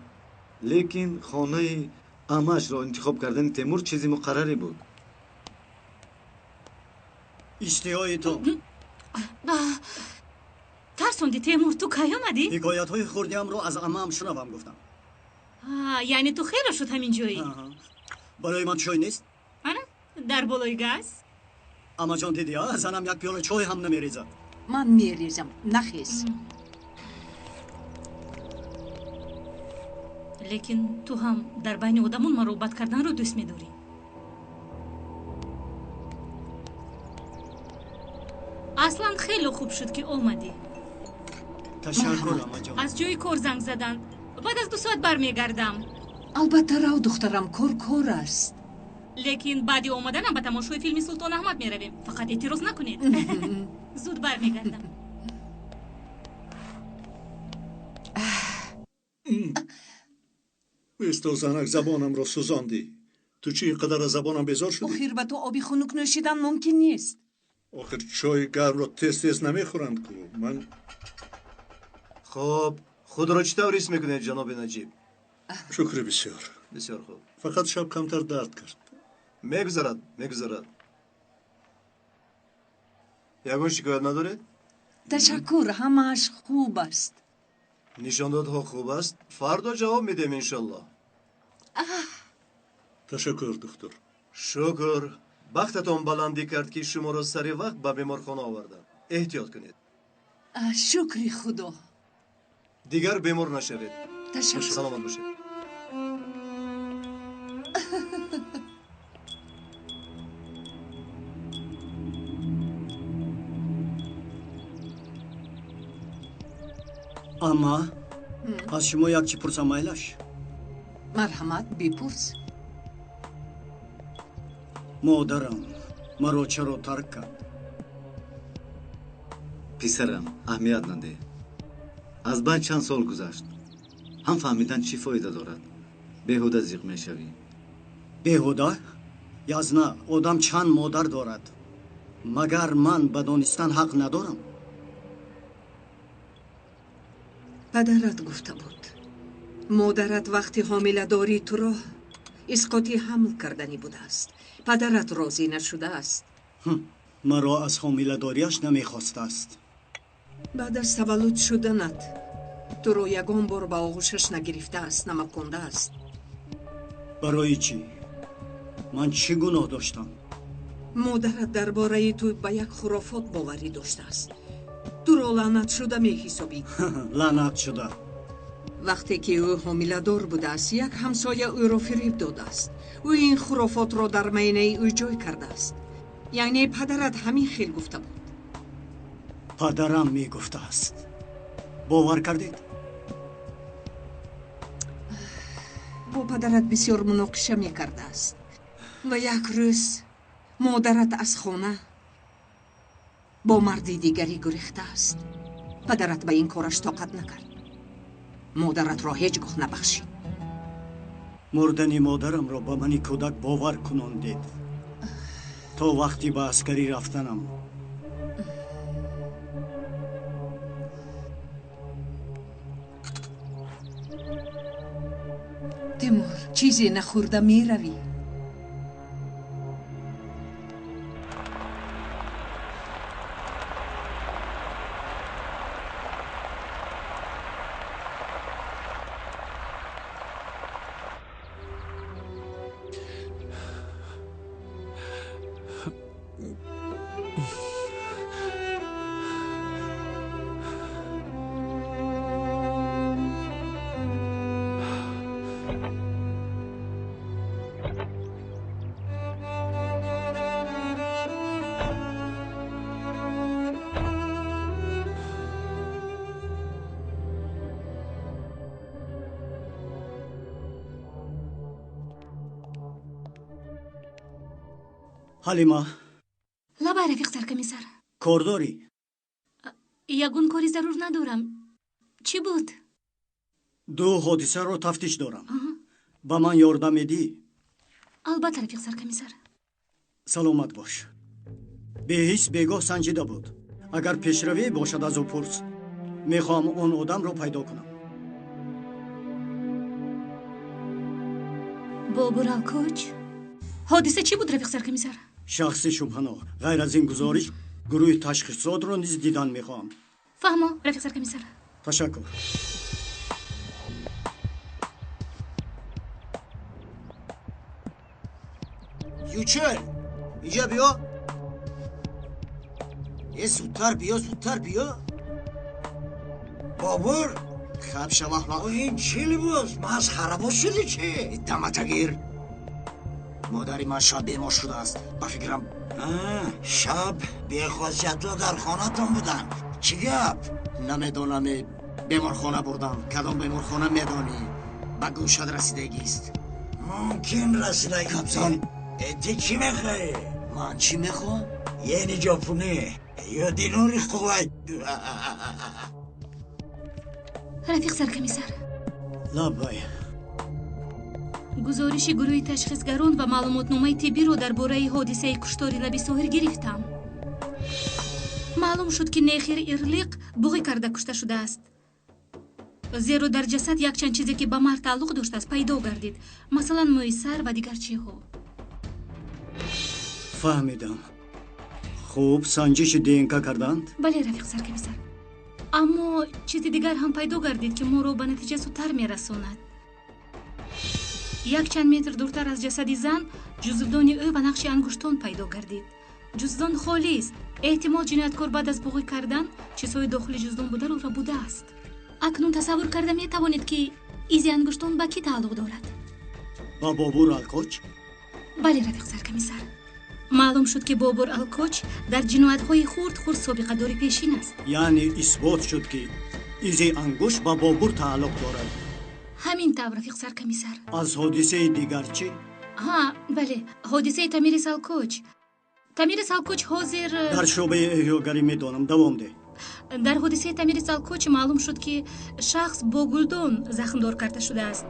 лекин хонаи амаашро интихоб кардани Темур чизи муқаррарӣ буд. Иштиҳои то. Тарсонди, Темур, ту кай омадӣ? Ҳикоятҳои хурдиамро аз амаам шунавам гуфтам. Яъне ту хело шуд ҳамин ҷоӣ. Барои ман чой нест? Ана, дар болои газ. Амаҷон, дидӣ, занам як пиёла чой ҳам намерезад. Ман мерезам, нахез. Лекин ту ҳам дар байни одамон маро бад карданро дӯст медорӣ. Аслан хеле хуб шуд, ки омадӣ. Ташаккур, амаҷон. Аз ҷои кор занг заданд, баъд аз 2 соат бармегардам. Албатта, рав, духтарам, кор кор аст. Лекин баъди омаданам ба тамошои филми Султон Аҳмад меравем. Фақат эътироз накунед, зуд бармегардам. Бисто, занак, забонамро сӯзондӣ. Ту чӣ ин қадар аз забонам безор шудӣ? Охир ба ту оби хунук нӯшидан мумкин нест. Охир чойи гармро тез тез намехӯранд ку ман. Хуб, худро чӣ тавр ҳис мекунед, ҷаноби Наҷиб? Шукри бисёр. Бисёр хуб. Фақат шаб камтар дард кард. Мегузарад, мегузарад. Ягон шикоят надоред? Ташаккур, ҳамааш хуб аст. Нишондодҳо хуб аст, фардо ҷавоб медиҳем, иншоллоҳ. Ташаккур, духтур. Шукр, бахтатон баландӣ кард, ки шуморо сари вақт ба беморхона оварданд. Эҳтиёт кунед. Шукри Худо. Дигар бемор нашавед. Ташаккур. Саломат бошед. Амма, аз шумо як чӣ пурсам, майлаш? Марҳамат, бипурс. Модарам маро чаро тарк кард? Писарам, аҳамият надеҳ. Аз байн чанд сол гузашт. Ҳам фаҳмидан чӣ фоида дорад? Беҳуда зиқ мешавӣ. Беҳуда? Язна, одам чанд модар дорад. Магар ман ба донистан ҳақ надорам? Падарат гуфта буд. Модарат вақти ҳомиладории туро исқоти ҳамл карданӣ будааст. Падарат розӣ нашудааст. Маро аз ҳомиладориаш намехостааст. Баъд аз таваллуд шуданат туро ягон бор ба оғӯшаш нагирифтааст, намакондааст. Барои чӣ? Ман чӣ гуноҳ доштам? Модарат дар бораи ту ба як хурофот боварӣ доштааст. Туро лаънатшуда меҳисобид. Лаънатшуда. Вақте ки ӯ ҳомиладор будааст, як ҳамсоя ӯро фиреб додааст. Ӯ ин хурофотро дар майнаи ӯ ҷой кардааст. Яъне падарат ҳамин хел гуфта буд. Падарам мегуфтааст. Бовар кардед? Бо падарат бисёр муноқиша мекардааст. Ва як рӯз модарат аз хона бо марди дигарӣ гурехтааст. Падарат ба ин кораш тоқат накард. Модаратро ҳеҷ гоҳ набахшид. Мурдани модарамро ба мани кӯдак бовар кунондед. То вақти ба аскарӣ рафтанам. Тимур, чизе нахӯрда меравӣ? Ҳалима. Лабай, рафиқ саркомиссар. Кор дорӣ? Ягон кори зарур надорам. Чӣ буд? Ду ҳодисаро тафтиш дорам. Ба ман ёрдам медиҳӣ? Албатта, рафиқ саркомиссар. Саломат бош. Беҳис бегоҳ санҷида буд. Агар пешравӣ бошад аз ӯ пурс. Мехоҳам он одамро пайдо кунам. Бобур Алкоч? Ҳодиса чӣ буд, рафиқ саркомиссар? Шахси шубҳанок. Ғайр аз ин гузориш, гурӯҳи ташхисотро низ дидан мехоҳам. Фаҳмо, рафиқ саркомиссар. Ташаккур. Ючел, инҷа биё. Е, зудтар биё, зудтар биё. Бобур? Хаб шава. Ин чӣ либос? Масхарабоз шуди чӣ? Даматагир. Модари ман шаб бемор шудааст. Ба фикрам. Шаб бехосиятҳо дар хонатон буданд. Чӣ гап? Намедонам, беморхона бурдам. Кадом беморхона медонӣ? Ба гӯшат расидагист. Мумкин расидагӣ. Кабзан. Ту чӣ мехоҳӣ? Ман чӣ мехоҳам? Ени ҷопунӣ ё динори Кувайт. Рафиқ саркомиссар. Лабай. Гузориши гурӯҳи ташхисгарон ва маълумотномаи тиббиро дар бораи ҳодисаи куштори лаби соҳил гирифтам. Маълум шуд, ки Нехир Ирлиқ буғӣ карда кушта шудааст. Зеро дар ҷасад якчанд чизе, ки ба мард тааллуқ доштааст, пайдо гардид. Масалан, мӯи сар ва дигар чиҳо. Фаҳмидам. Хуб, санҷиши ДНК карданд? Бале, рафиқ саркомиссар. Аммо чизи дигар ҳам пайдо гардид, ки моро ба натиҷа зудтар мерасонад. Якчанд метр дуртар аз ҷасади зан ҷузвдони ӯ ва нақши ангуштон пайдо гардид. Ҷуздон холист. Эҳтимол ҷинояткор баъд аз буғӣ кардан чизҳои дохили ҷуздон бударо рабудааст. Акнун тасаввур карда метавонед, ки изи ангуштон ба кӣ тааллуқ дорад? Ба Бобур Алкоч? Бале, рафиқ саркомиссар. Маълум шуд, ки Бобур Алкоч дар ҷиноятҳои хурд-хурд собиқадори пешин аст. Яъне исбот шуд, ки изи ангушт ба Бобур тааллуқ дорад. Ҳамин тавр, рафиқ саркомиссар. Аз ҳодисаи дигар чӣ? Ҳа, бале, ҳодисаи Тамирис Алкоч. Тамирис Алкоч ҳозир дар шӯъбаи эҳёгарӣ медонам. Давом деҳ. Дар ҳодисаи Тамирис Алкоч маълум шуд, ки шахс бо гулдон захмдор карда шудааст.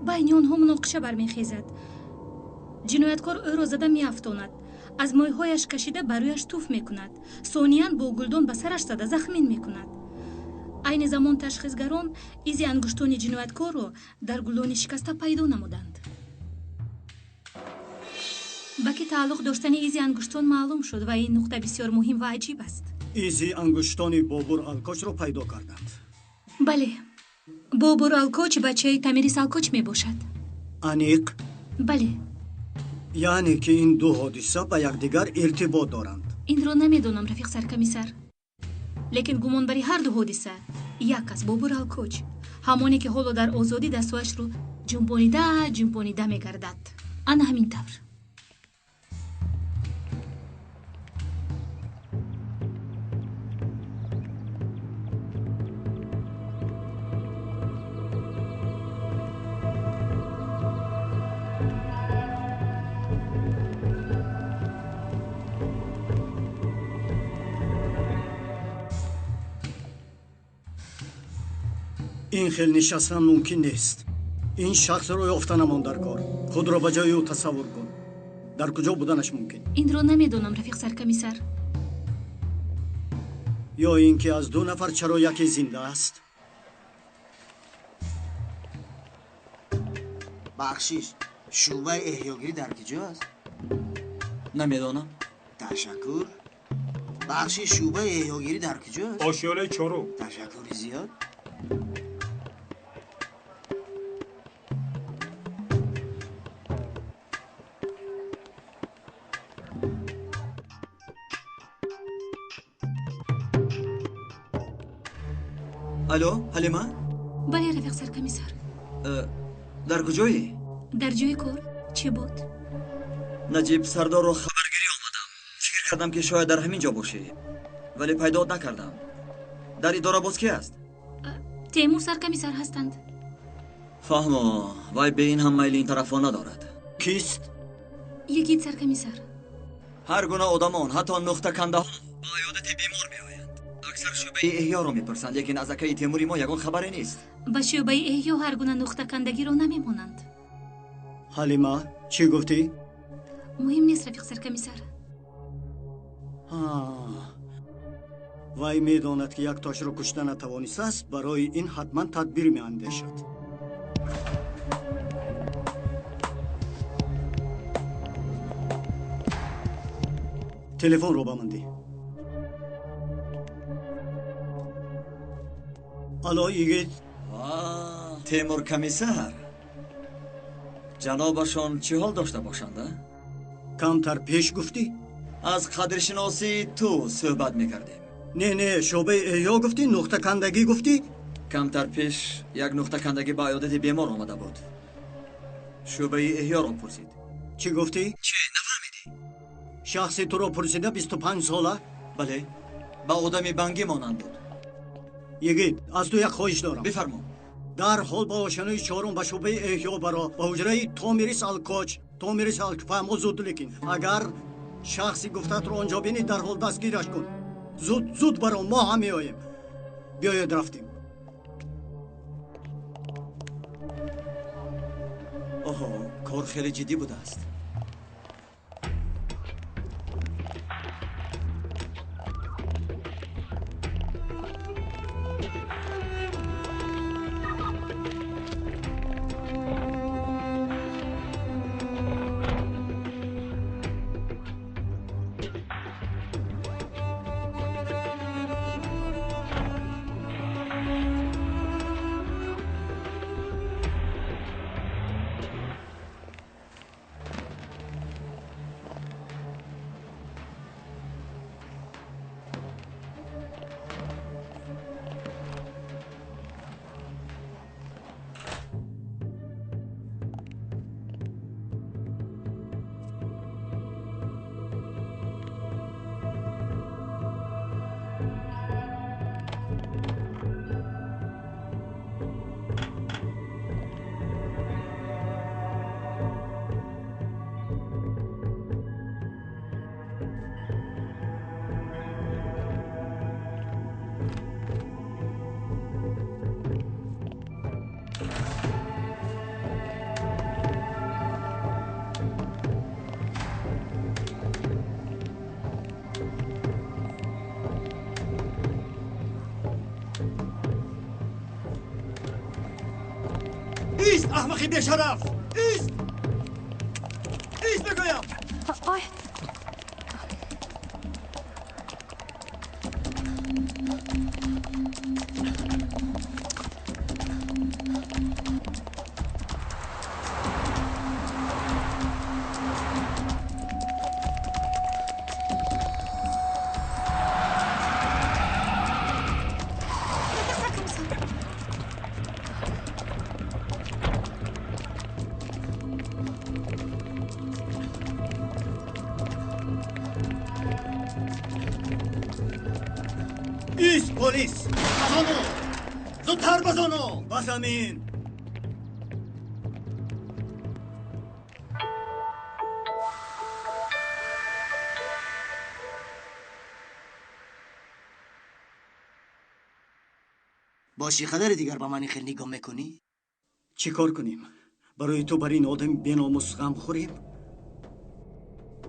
Байни онҳо муноқиша бармехезад. Ҷинояткор ӯро зада меафтонад, аз мӯйҳояш кашида ба рӯяш туф мекунад, сониян бо гулдон ба сараш зада захмин мекунад. Айни замон ташхисгарон изи ангуштони ҷинояткорро дар гулдони шикаста пайдо намуданд. Ба ки тааллуқ доштани изи ангуштон маълум шуд ва ин нуқта бисёр муҳим ва аҷиб аст. Изи ангуштони Бобур Алкочро пайдо карданд. Бале, Бобур Алкоч бачаи Тамирис Алкоч мебошад. Аниқ? Бале. Яъне ки ин ду ҳодиса ба якдигар иртибот доранд. Инро намедонам, рафиқ саркомиссар, лекин гумонбари ҳар ду ҳодиса як аст: Бобур Алкоч, ҳамоне ки ҳоло дар озодӣ дастҳояшро ҷунбонида ҷунбонида мегардад. Ана ҳамин тавр. Ин хел нишастан мумкин нест. Ин шахсро ёфта намон дар кор. Худро ба ҷои ӯ тасаввур кун. Дар куҷо буданаш мумкин? Инро намедонам, рафиқ саркомиссар. Ё ин ки аз ду нафар чаро яке зинда аст? Бахшиш, шӯъбаи эҳёгирӣ дар куҷо аст? Намедонам. Ташаккур. Бахшиш, шӯъбаи эҳёгирӣ дар куҷо аст? Ошёнаи чорум. Ташаккури зиёд. Алло, Ҳалима? Бале, рафиқ саркомиссар. Дар куҷоӣ? Дар ҷои кор. Чӣ буд? Наҷиб сардорро хабаргирӣ омадам. Фикр кардам, ки шояд дар ҳамин ҷо бошӣ, вале пайдоат накардам. Дар идора боз ки аст? Темур саркомиссар ҳастанд. Фаҳмо, вай бе ин ҳам майли ин тарафҳо надорад. Кист? Йигит саркомиссар. Ҳар гуна одамон, ҳатто нуқтакандаҳо ба аёдати бемор меоянд. Аксар шӯъбаи эҳёро мепурсанд, лекин аз акаи Темури мо ягон хабаре нест. Ба шӯъбаи эҳё ҳар гуна нуқтакандагиро намемонанд. Ҳалима, чӣ гуфтӣ? Муҳим нест, рафиқ саркомиссар. Вай медонад, ки як тошро кушта натавонистааст, барои ин ҳатман тадбир меандешад. Телефонро ба ман диҳ. Алло, йигит. Темур комиссар, ҷанобашон чӣ ҳол дошта бошанд? Камтар пеш гуфтӣ? Аз қадршиносии ту суҳбат мекардем. Не, не, шӯъбаи эҳё гуфтӣ, нуқтакандагӣ гуфтӣ? Камтар пеш як нуқтакандагӣ ба аёдати бемор омада буд. Шӯъбаи эҳёро пурсид. Чӣ гуфтӣ? Чӣ, нафаҳмидӣ? Шахси туро пурсида 25 сола? Бале, ба одами бангӣ монанд буд. Йигит, аз ту як хоҳиш дорам. Бифармо. Дарҳол ба ошёнаи чорум ба шӯъбаи эҳё баро, ба ҳуҷраи Томирис Алкоч. Томирис Алкоч, фаҳмо зуд, лекин агар шахси гуфтаатро онҷо бинӣ, дарҳол дастгираш кун. Зуд, зуд баро, мо ҳам меоем. Биёед, рафтем. Оҳо, кор хеле ҷиддӣ будааст. Ист, аҳмақи бешараф! Ист! Ист мегӯям! Ой! Ист, полис! Базону! Зудтар базону! Ба замин! Бо чӣ қадари дигар ба ман ин хел нигоҳ мекунӣ? Чӣ кор кунем? Барои ту бар ин одами беномус ғам хӯрем?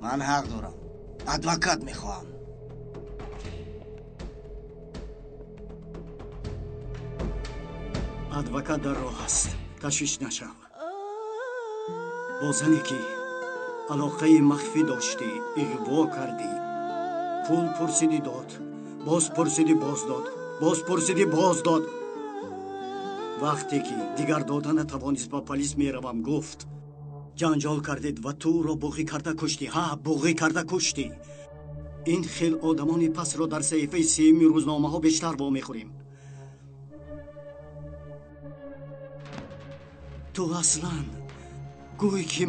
Ман ҳақ дорам. Адвокат мехоҳам. Адвокат дар роҳ аст. Ташвиш нашав. Бо зане ки алоқаи махфӣ доштӣ, иғво кардӣ, пул пурсидӣ дод, боз пурсидӣ боз дод, боз пурсидӣ боз дод. Вақте ки дигар дода натавонист, ба полис меравам гуфт. Ҷанҷол кардед ва ту ӯро буғӣ карда куштӣ. Ҳа, буғӣ карда куштӣ. Ин хел одамони пасро дар саҳифаи сеюми рӯзномаҳо бештар вомехӯрем. Ту аслан гӯй ки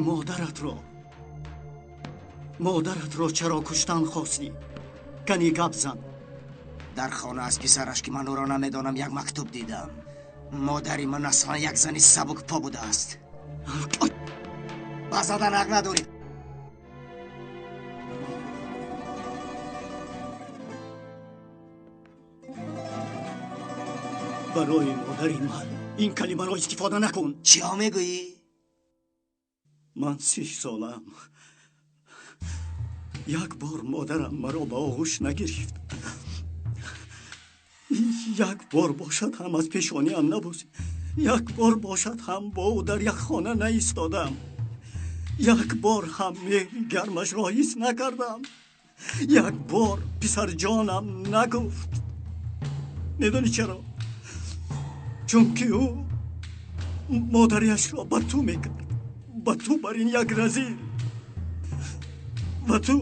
модаратро чаро куштан хостӣ? Кани гап зан. Дар хона аз писараш, ки ман ӯро намедонам, як мактуб дидам. Модари ман аслан як зани сабукпо будааст. Ба задан ҳақ надорӣ. Барои модари ман ин калимаро истифода накун. Чиҳо мегӯӣ? Ман 30 солаам. Як бор модарам маро ба оғӯш нагирифт. Як бор бошад ҳам аз пешониам набусид. Як бор бошад ҳам бо ӯ дар як хона наистодам. Як бор ҳам меҳри гармашро ҳис накардам. Як бор писарҷонам нагуфт. Медонӣ чаро? Чунки ӯ модариашро ба ту мекард. Ба ту бар ин як разил. Ва ту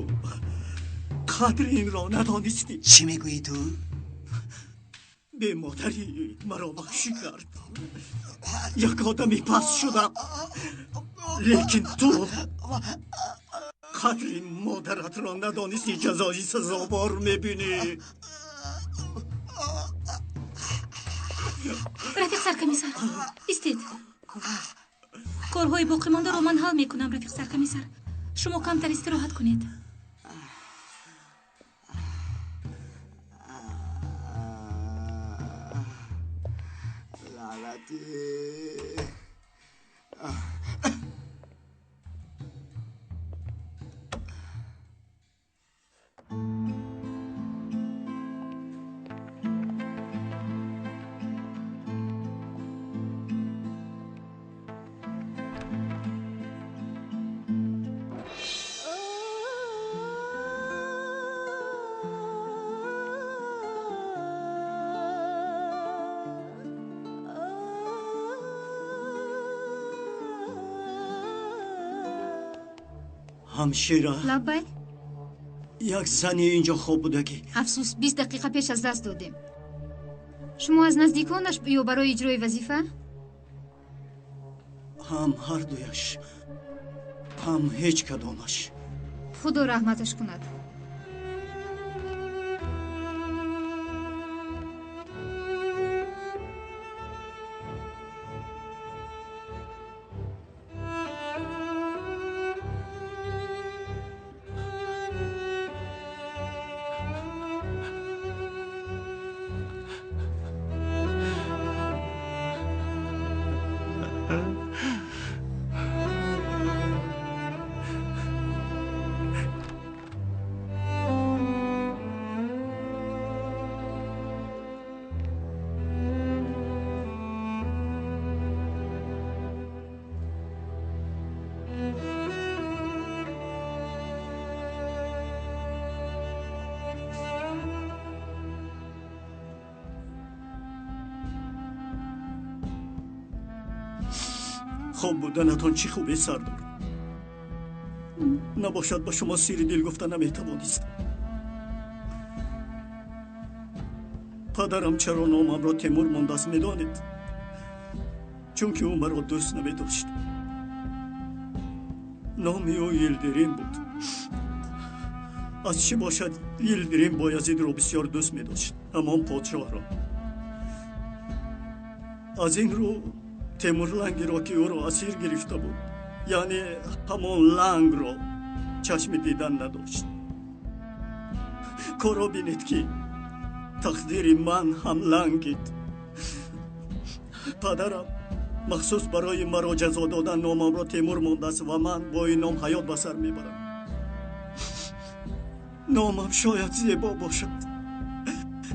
қадри инро надонистӣ. Чӣ мегӯӣ ту? Бемодарӣ маро ваҳшӣ кард. Як одами паст шудам. Лекин ту қадри модаратро надонистӣ, ҷазои сазовор мебинӣ. Рафиқ саркомиссар, истед. Корҳои боқимондаро ман ҳал мекунам, рафиқ саркомиссар. Шумо камтар истироҳат кунед. Лаънатӣ. Ҳамшира. Лаббай. Як зани инҷо хоб будагӣ. Афсӯс, 20 дақиқа пеш аз даст додем. Шумо аз наздиконаш ё барои иҷрои вазифа? Ҳам ҳардуяш, ҳам ҳеҷ кадомаш. Худо раҳматаш кунад. Хоб буданатон чӣ хубе, сардор. Набошад ба шумо сири дил гуфта наметавонистам. Падарам чаро номамро Темур мондааст, медонед? Чунки ӯ маро дӯст намедошт. Номи ӯ Йилдирим буд. Аз чӣ бошад, Йилдирим Боязидро бисёр дӯст медошт, ҳамон подшоҳро. Аз ин рӯ Темурлангиро, ки ӯро асир гирифта буд, яъне ҳамон лангро чашми дидан надошт. Коро бинед, ки тақдири ман ҳам лангид. Падарам махсус барои маро ҷазо додан номамро Темур мондааст ва ман бо ин ном ҳаёт ба сар мебарам. Номам шояд зебо бошад,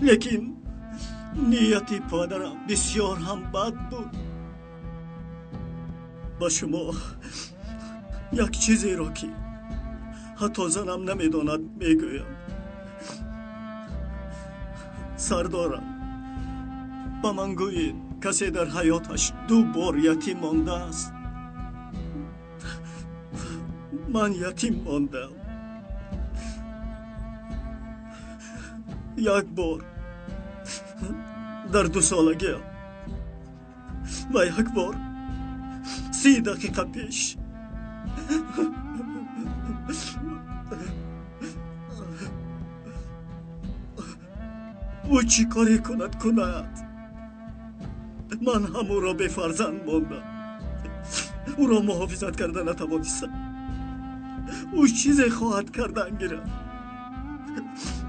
лекин нияти падарам бисёр ҳам бад буд. Ба шумо як чизеро, ки ҳатто занам намедонад, мегӯям. Сардорам, ба ман гӯед, касе дар ҳаёташ ду бор ятим мондааст? Ман ятим мондам. Як бор дар дусолагиам ва як бор 30 дақиқа пеш. Ӯ чӣ коре кунад, кунад. Ман ҳам ӯро бефарзанд мондам. Ӯро муҳофизат карда натавонистам. Ӯ чизе хоҳад кардан гирад.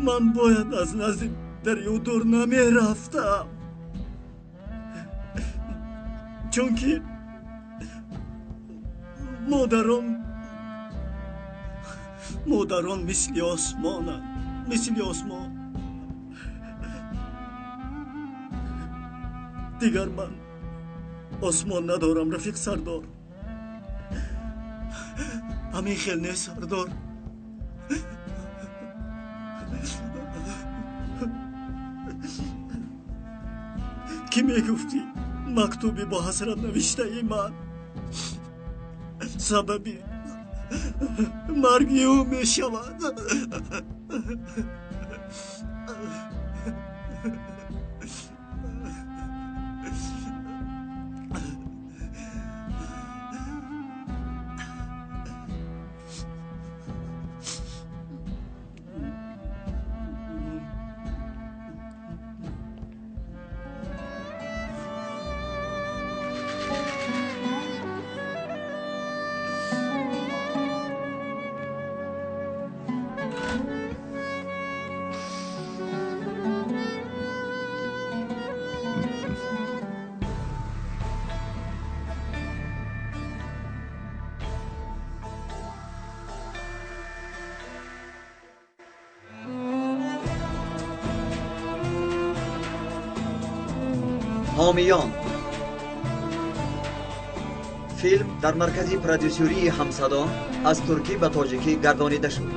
Ман бояд аз назди дарё дур намерафтам, чунки модарон мисли осмонанд, мисли осмон. Дигар ман осмон надорам, рафиқ сардор. Ҳамин хел не, сардор? Кӣ мегуфтӣ мактуби бо ҳасрат навиштаи ман сабаби марги ӯ мешавад? ҳомиён. Филм дар маркази продюсерии ҳамсадо аз туркӣ ба тоҷикӣ гардонида шуд.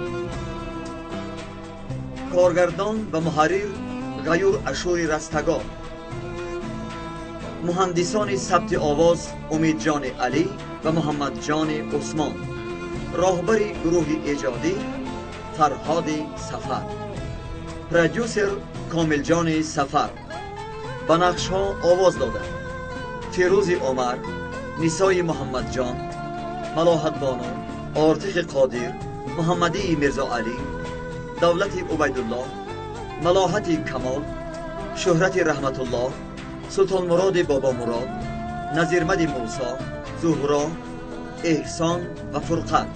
Коргардон ва муҳаррир Ғаюр Ашури Растагор. Муҳандисони сабти овоз Умидҷони Алӣ ва Муҳаммадҷони Усмон. Роҳбари гурӯҳи эҷодӣ Фарҳоди Сафар. Продюсер Комилҷони Сафар. Ба нақшҳо овоз доданд Фирӯзи Умар, Нисои Муҳаммадҷон, Малоҳатбону, Ортихи Қодир, Муҳаммадии Мирзоалӣ, Давлати Убайдуллоҳ, Малоҳати Камол, Шӯҳрати Раҳматуллоҳ, Султонмуроди Бобомурод, Назирмади Мусо, Зуҳро, Эҳсон ва Фурқат.